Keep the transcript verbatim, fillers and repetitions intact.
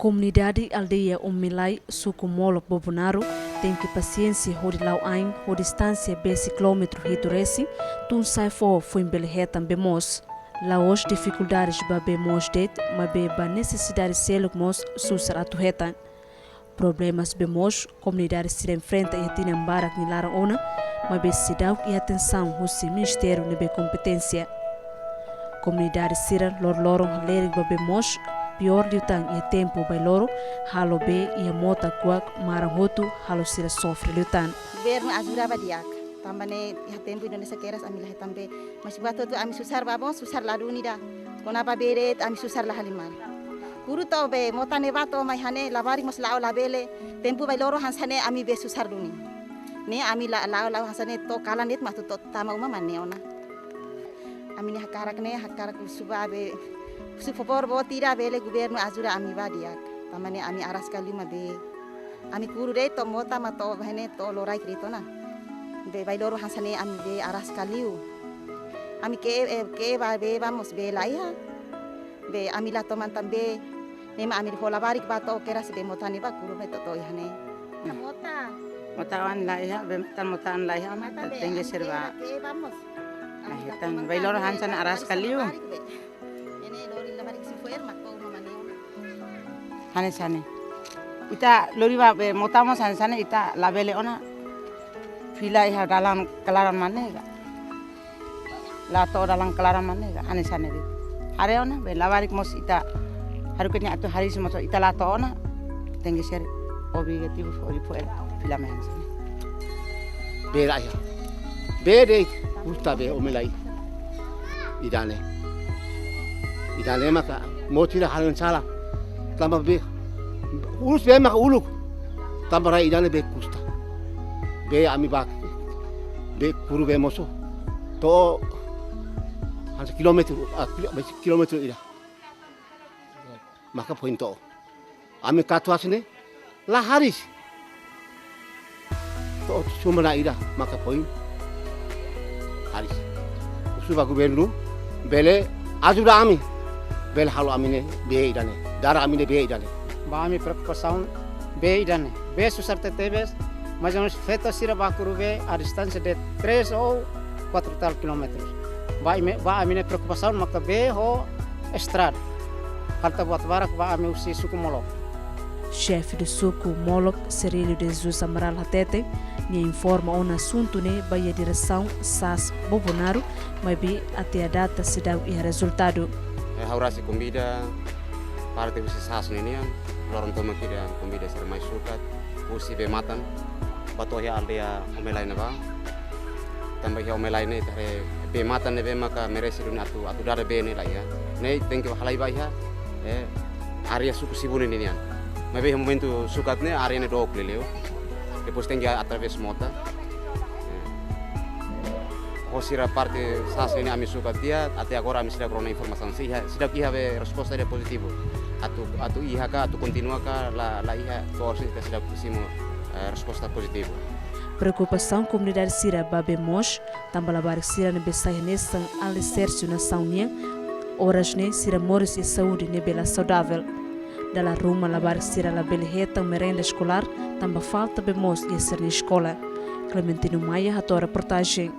Komunidade aldeia Omelai, suku Molok, Bobonaro, tenke pasiénsia hodi la'o ain ho distánsia besik kilómetru hitu resin, tun sa'e foho foin bele hetan bee moos. La'ós difikuldades ba bee moos de'it, maibé ba nesesidade seluk mós susar atu hetan. Problemas bee moos komunidade sira enfrenta iha tinan barak nia laran ona, maibé seidauk iha atensaun husi ministériu ne'ebé kompeténsia. Komunidade sira loroloron halerik ba bee moos, piór liután iha tempu bailoro, halo bee iha mota kuak maran hotu, halo sira sofre liután. Governu ajuda ba di'ak. Tanba ne'e iha tempu Indonézia kedas ami la hetan bee. Mas buat hotu ami susar ba bee, susar la duni ida. Kona-ba bee de'it ami susar la halimar. Kuru to'o bee mota ne'ebá to'o mai iha ne'e labarik mós la'o labele. Tempu bailoro hanesan ne'e ami bee susar duni. Ne'e ami la, la'o, la'o hanesan ne'e to'o kalan de'it mak atu to'o tama uma mak ne'e ona. Ami-nia hakarak ne'e, hakarak husu ba bee, husu favór boot ida bele governu ajuda ami ba di'ak. Tanba ne'e ami araska liu mak bee. Ami kuru de'it to'o mota mak to'o iha ne'e to'o loraik de'it ona. Bee bailoro hanesan ne'e ami bee araska liu. Ami ke'e, eh, ke'e ba bee ba mós bee la iha. Bee ami la toman tan bee. Ne'e mak ami hola labarik ba to'o kedas bee mota ne'ebá kuru bee to'o, to'o iha ne'e. Mota. Mota oan la iha, bee matan mota oan la iha, matan bee, tenke ami serba. Ke'e ba mós. Ami la toman tan bee, bailoro hanesan ne'e araska liu. Ne'e lori labarik si fo'er mak to'o uma mak ne'e. Hanesan ne'e. Ita lori ba bee mota mós hanesan ne'e ita labele ona. Fila iha dalan klaran mak ne'e ka. La to'o dalan klaran mak ne'e ka. Hanesan ne'e de'it. Haree ona bee labarik mós ita. Haruka nia atu hariis mós ita la to'o ona. Tenke ser obligativu fó, fó, fila mai hanesan ne'e. Bee la iha. Bee de'it, kusta bee Omelai. Ida-ne'e. Ida-ne'e maka moti la halen sala. Tanba bee. Urus bee maka uluk. Tanba rai ida-ne'e bee kusta. Bee ami bá. Bee kuru bee mosu. To'o hanesan kilómetru, ah, kilo-, kilómetru ida. Maka foin to'o. Ami katuas ne'e la hariis. To'o semana ida maka foin hariis. Husu ba governu bele ajuda ami. Bele halo ami-nia bee ida-ne'e. Dara ami-nia bee ida-ne'e. Ba ami preokupasaun bee ida-ne'e. Bee susar tebetebes, mais ou menus feto sira bá kuru bee a distánsia de três ou quatro tal quilómetros. Ba ami, ba ami-nia preokupasaun maka bee ho estrada. Falta buat barak ba ami husi suku Molok. Xefe do suku Molok, Cerílio de Jesus Amaral hateten, nia informa ona asuntu ne'e ba iha diresaun SASS Bobonaro, maibé até à data seidauk iha rezultadu. Eh, ha'u rasik konvida parte husi SASS ne'e nian, loron tomak ida konvida sira mai sukat, husi bee matan, ba to'o iha aldeia Omelai ne'ebá. Tanba iha Omelai ne'e ita haree bee matan ne'ebé maka merese duni atu, atu dada bee ne'e la iha. Ne'e tenke halai ba iha, eh, área suku Sibune ne'e nian. Maibé iha momentu sukat ne'e área ne'e dook liuliu. Depois tenke através mota. Eh, ho sira parte SASS ne'e ami sukat tiha, até agora ami seidauk rona informasaun. Se iha, seidauk iha bee resposta ida pozitivu. Atu, atu iha ka, atu kontinua ka, la, la iha, to'o orsida seidauk simu, eh, resposta pozitivu. Preokupasaun komunidade sira ba bee moos, tanba labarik sira ne'ebé sai hanesan aliserse nasaun nian, oras ne'e sira moris iha saúde ne'ebé la saudavel. Dala ruma labarik sira labele hetan merenda eskolár, tanba falta bee moos iha sira-nia eskola. Clementino Maia hato'o reportajen.